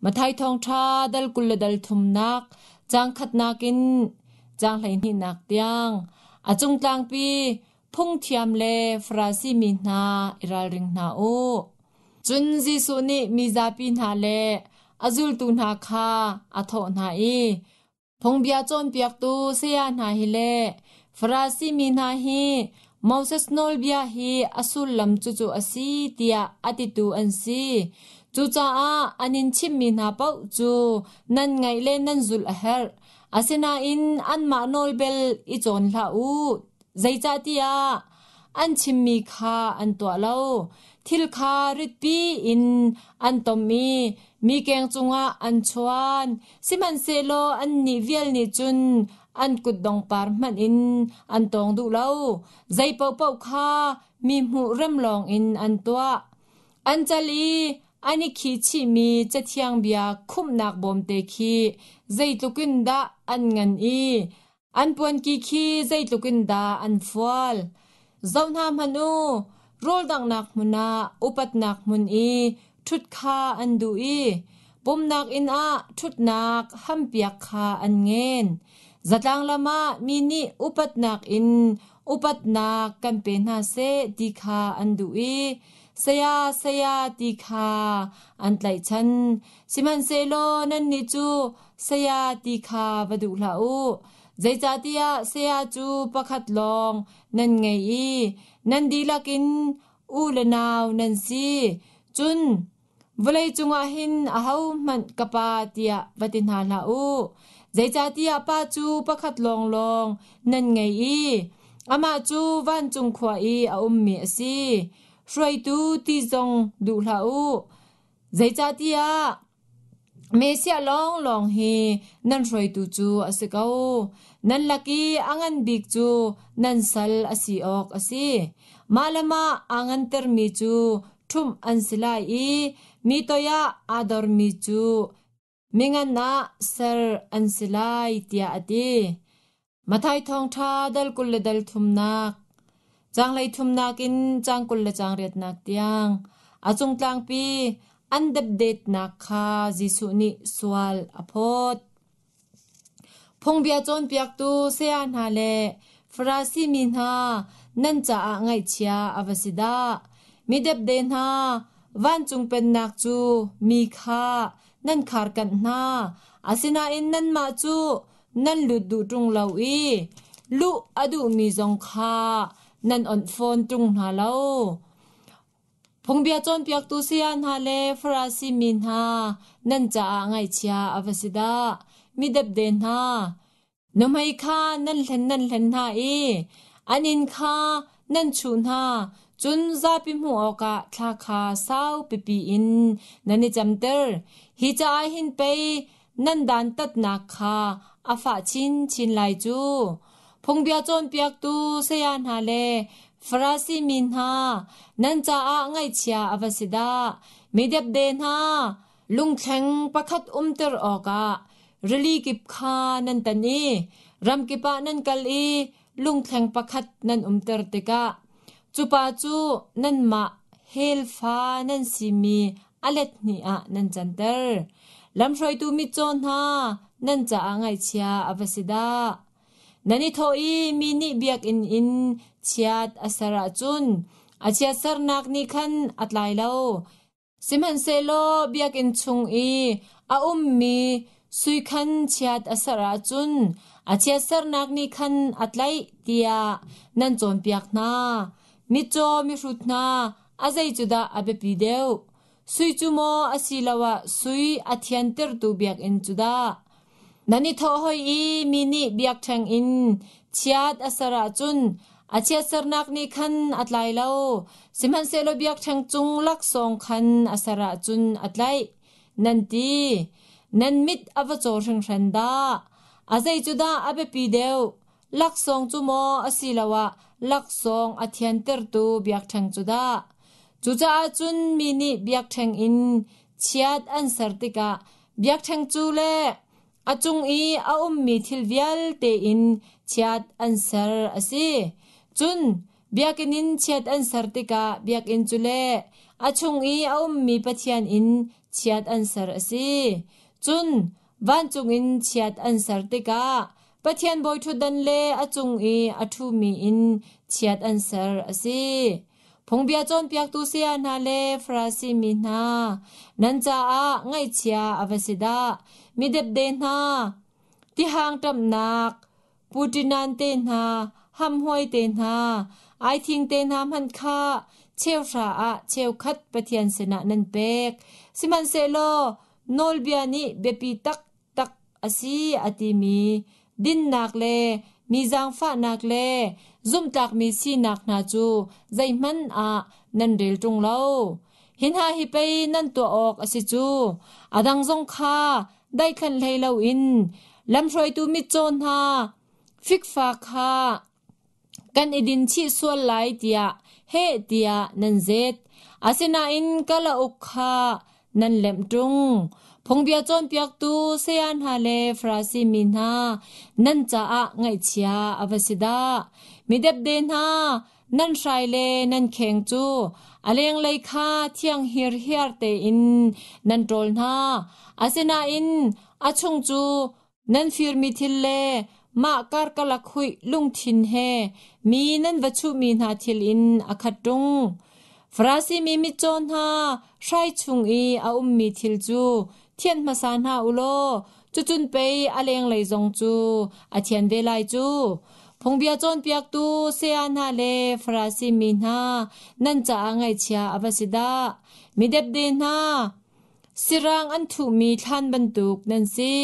Matthai thawngṭha dal 20 le dal thumnak, caang khatnak in caang 12nak tiang, a cung tlangpi phungthiam le Farasi mi hna i ralring hna u. Cun Jesuh nih mi zapi hna le a zultu hna kha a thawh hna i, Phungbia cawnpiaktu saya hna hi le Farasi mi hna hi Moses nawlbia hi a sullam cucu a si tiah a titu an si. Cucaah an in chimhmi hna paoh cu nan ngaih le nan zulh a herh. Asinain anmah nawl bel i cawn hlah u. Zeicahtiah an chimmi kha an tuah lo. Thil kha ritpi in an tom i mi keng cungah an chuan. Sihmanhsehlaw annih vial nih cun an kutdongpar hmanh in an tawng duh lo. Zei paohpaoh kha mi hmuh rem lawngin an tuah. An cal i an i khih chihmi Cathiang bia khumhnak bawmte khi zeitluk in dah an ngan i An puanki khi zeitluk in dah an fual. Zoh hna hmanh u, rawldanghnak hmun ah upatnak hmun i ṭhut kha an duh i pumnak inn ah ṭhutnak hampiak kha an ngen. Zatlang lam ah mi nih upatnak in upatnak kan pe hna seh ti kha an duh i saya saya ti kha an tlaihchan. Sihmanhsehlaw nannih cu saya ti kha va duh hlah u. Zeicahtiah saya cu pakhat lawng nan ngei i nan dihlak in u le nau nan si. Cun vawlei cungah hin ahohmanh ka pa tiah va ti hna hlah u. Zeicahtiah pa cu pakhat lawnglawng nan ngei i amah cu vancung khua i a ummi a si. Hruaitu ti zong duh hlah u. Zeicahtiah Messiah lawnglawng hi nan hruaitu cu a si ko. Nan lak i a ngan bik cu nan sal a si awk a si. Mah le mah aa ngantermi cu ṭhumh an si lai i mi toiah aa dormi cu mingan ah ser an si lai, tiah a ti. Matthai thawngṭha dal 20 le dal thumnak, caang 33 in caang 24nak tiang a cungtlangpi an depdetnak kha Jesuh nih sual a phawt. Phungbia cawnpiaktu saya hna le Farasi mi hna nan caah ngaihchia a va si dah! Mi depde hna, vancung pennak cu mi kha nan kharkanh hna, asinain nanmah cu nan lut duh ṭung lo i luh a duhmi zong kha nan onh fawn ṭung hna lo. Phungbia cawnpiaktu saya hna le Farasi mi hna nan caah ngaihchia a va si dah! Mi depde hna, nuhmei kha nan hlen nan hlen hna i an inn kha nan chuh hna, cun zapi hmuh awkah thla kha sau pipi in nan i camter. Hi caah hin pei nan dantatnak kha a fah chinchin lai cu. Phungbia cawnpiaktu saya hna le Farasi mi hna, nan caah ngaihchia a va si dah! Mi depde hna, lungthleng pakhat umter awkah rili kip kha nan tan i ram kip ah nan kal i lungthleng pakhat nan umter tikah cu pa cu nanmah hell fa nan simi a let hnih ah nan canter. Lamhruaitu mitcaw hna, nan caah ngaihchia a va si dah! Nan i thawh i mi nih biakinn in chiat a ser ahcun a chiatsernak nih khan a tlai lo. Sihmanhsehlaw biakinn chung i a ummi sui khan chiat a ser ahcun a chiatsernak nih khan a tlaih tiah nan cawnpiak hna. Mitcaw mihrut hna, a zei cu dah a biapi deuh? Sui cu maw asiloah sui a thiantertu biakinn cu dah? Nan i thawh hoi i mi nih biakṭheng in chiat a ser ahcun a chiatsernak nih khan a tlai lo, sihmanhsehlaw biakṭheng cung laksawng khan a ser ahcun a tlaih, nan ti. Nan mit a va caw hringhran dah! A zei cu dah a biapi deuh? Laksawng cu maw asiloah laksawng a thiantertu biakṭheng cu dah? Cucaah cun mi nih biakṭheng in chiat an ser tikah biakṭheng cu le a cung i a ummi thil vialte in chiat an ser a si. Cun biakinn in chiat an ser tikah biakinn cu le a chung i a ummi Pathian in chiat an ser a si. Cun vancung in chiat an ser tikah Pathian bawiṭhutdan le a cung i a ṭhumi in chiat an ser a si. Phungbia cawnpiaktu saya hna le Farasi mi hna, nan caah ngaihchia a va si dah! Mi depde hna, tihang ṭamhnak, puṭinan te hna, hamhhuai te hna, aithing te hna hmanh kha cheuhra ah cheukhat Pathian sinah nan pek. Sihmanhsehlaw nawlbia nih biapi taktak a si a timi dinnak le mi zaangfahnak le zumhtlakmi sinak hna cu zeihmanh ah nan rel ṭung lo. Hi hna hi pei nan tuah awk a si cu. A dang zong kha daithlan hlei loin lamhruaitu mitcaw hna fikfa kha kan i din chih sual lai tiah heh tiah nan zet. Asinain kalauk kha nan lemh ṭung. Phungbia cawnpiaktu saya hna le Farasi mi hna, nan caah ngaihchia a va si dah! Mi depde hna, nan hrai le nan kheng cu a lenglei kha thiang hirhiar tein nan ṭawl hna. Asinain a chung cu nan firmi thil le mah karkalak huih lungthin he mi nan va chuhmi hna thil in a khat ṭung. Farasi mi mitcaw hna hrai chung i a ummi thil cu thianh hmasa hna u law cucun pei a lenglei zong cu a thian ve lai cu. Phungbia cawnpiaktu saya hna le Farasi mi hna nan caah ngaihchia a va si dah! Mi depde hna, sirang an thuhmi thlan bantuk nan si.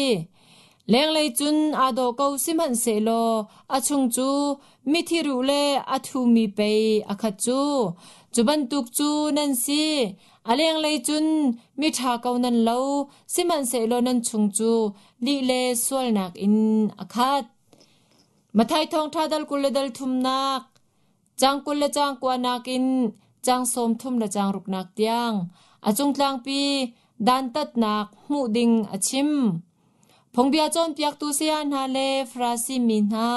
Lenglei cun aa dawh ko sihmanhsehlaw a chung cu mithi ruh le a thumi pei a khat cu. Cu bantuk cu nan si. A lenglei cun miṭha ko nan lo, sihmanhsehlaw nan chung cu lih le sualnak in a khat. Matthai thawngṭha dal 20 le dal thumnak, caang 20 le caang kuanak in caang 30 le caang ruknak tiang a cungtlangpi dantatnak hmuh ding a chim. Phungbia cawnpiaktu saya hna le Farasi mi hna,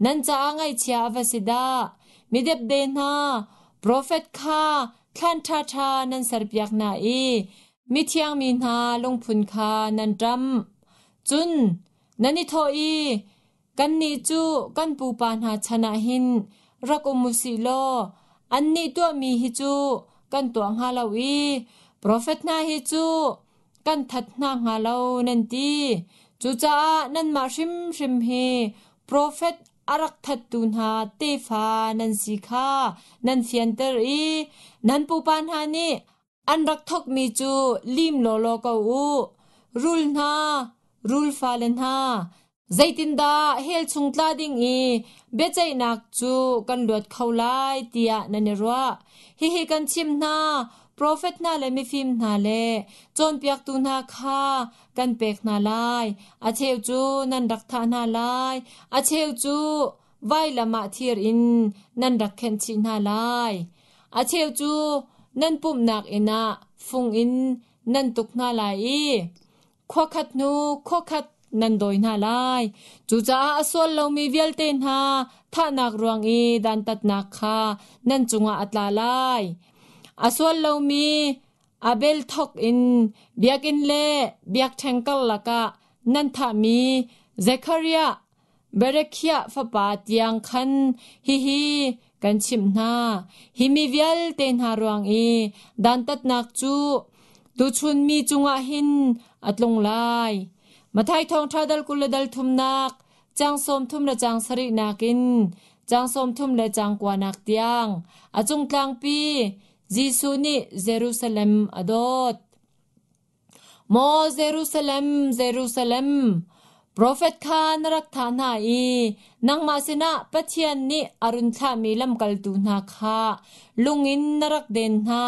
nan caah ngaihchia a va si dah! Mi depde hna, profet kha thlan ṭhaṭha nan serpiak hna i mithiang mi hna lungphun kha nan ṭamh. Cun nan i thawh i, Kannih cu kan pupa hna chan ah hin rak um u sih law annih tuahmi hi cu kan tuah hnga lo i profet hna hi cu kan that hna hnga lo nan ti. Cucaah nanmah hrimhrim hi profet a rak thattu hna tefa nan si kha nan fianter i nan pupa hna nih An rak thawkmi cu lim lawlaw ko u. Rul hna, rul fale hna, zeitindah hell chung tla ding i biaceihnak cu kan luat kho lai tiah nan i ruah. Hihi kan chim hna, profet hna le mifim hna le cawnpiaktu hna kha kan pek hna lai. A cheu cu nan rak thah hna lai, a cheu cu vailam ah thir in nan rak khenh chih hna lai. A cheu cu nan pumhnak inn ah fung in nan tuk hna lai i khua khat hnu khua khat nan dawi hna lai. Cucaah a sual lomi vialte hna thahnak ruang i dantatnak kha nan cungah a tla lai. A sual lomi Abel thawk in biakinn le biakṭheng karlak ah nan thahmi Zekhariah Berekhiah fapa tiang khan hihi kan chimh hna. Hi mi vialte hna ruang i dantatnak cu tuchun mi cungah hin a tlung lai. Matthai thawngṭha dal 20 le dal thumnak, caang 30 le caang sarihnak in caang 30 le caang kuanak tiang a cungtlangpi Jesuh nih Jerusalem a dawt. Maw Jerusalem, Jerusalem, profet kha na rak thah hna i nangmah sinah Pathian nih a run thlahmi lamkaltu hna kha lung in na rak den hna.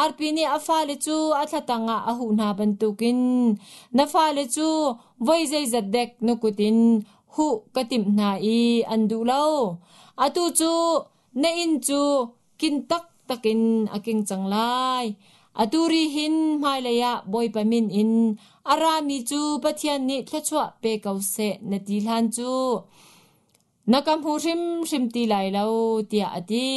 Arpi nih a fale cu a thlatang ah a huh hna bantukin na fale cu voi zeizat dek na kut in huh ka timh hna i an duh lo. Atu cu na inn cu kin taktak in a king cang lai. Atu ri hin hmailei ah Bawipa min in a rami cu Pathian nih thluachuah pe ko seh na ti hlan cu na ka hmu hrimhrim ti lai lo tiah a ti.